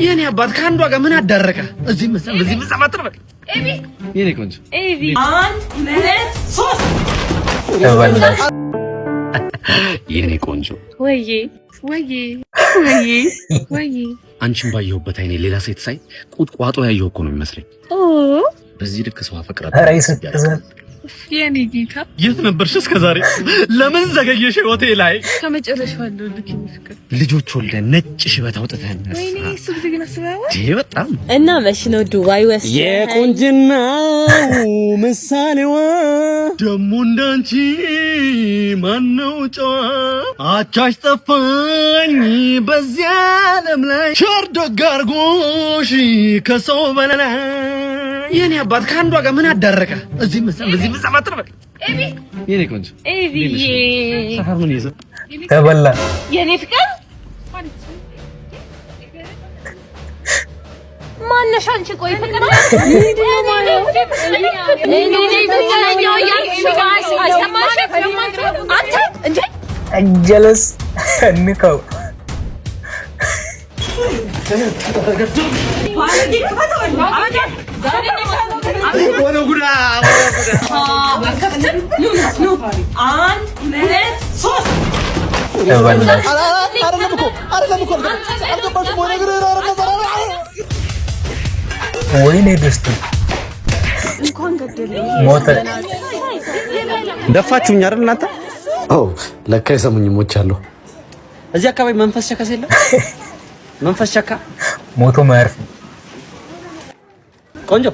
የኔ አባት፣ ከአንዷ ጋር ምን አዳረቀ? እዚህ መሰል በዚህ መሰል አትበል። የኔ ቆንጆ። አንድ፣ ሁለት፣ ሶስት። ተበላሽ። የኔ ቆንጆ። ወዬ ወዬ ወዬ ወዬ። አንቺን ባየሁበት አይኔ ሌላ ሴት ሳይ ቁጥቋጦ ያየሁ እኮ ነው የሚመስለኝ። በዚህ ልክ ሰው አፈቅራለሁ። ኧረ ይሰቅዛል። የኔ ጌታ። የት ነበርሽ እስከ ዛሬ? ለምን ዘገየሽ ህይወቴ ላይ? ከመጨረሻው አለው ልክ ፍቅር። ልጆች ወልደን ነጭ ሽበት አውጥተን። ወይኔ፣ እሱ ጊዜ ግን አስበዋል። ይሄ በጣም እና መች ነው ዱባይ ወስደህ? የቁንጅናው ምሳሌዋ፣ ደሞ እንዳንቺ ማነው ጨዋ? አቻሽ ጠፋኝ በዚያ ዓለም ላይ፣ ሸርዶግ አድርጎሽ ከሰው በላይ። የኔ አባት፣ ከአንዷ ጋር ምን አዳረቀ? እዚህ መሰል በዚህ መሰል አትበል። የኔ ቆንጆ። ኤቪዬ። ሰፈር ምን ይዘህ? ተበላ። የኔ ፍቅር፣ ማነሽ አንቺ? ቆይ ፍቅር ምንድን ነው ማለት? እኔ ፍቅረኛው እያልኩሽ አይሰማሽም? አንተ እንዴ! ጀለስ እንከው። ወደ ጉዳ። አንድ፣ ሁለት፣ ሶስት። ተበላሽ። አይደለም እኮ፣ አይደለም እኮ፣ አልገባሽም ወይ ነገር? ወይኔ ደስቱ ሞተ። ደፋችሁኝ አይደል እናንተ? ኦ፣ ለካ የሰሙኝ ሞቻለሁ። እዚህ አካባቢ መንፈስ ቸከስ የለም? መንፈስ ቸካ። ሞቶ ማያርፍ። ቆንጆ።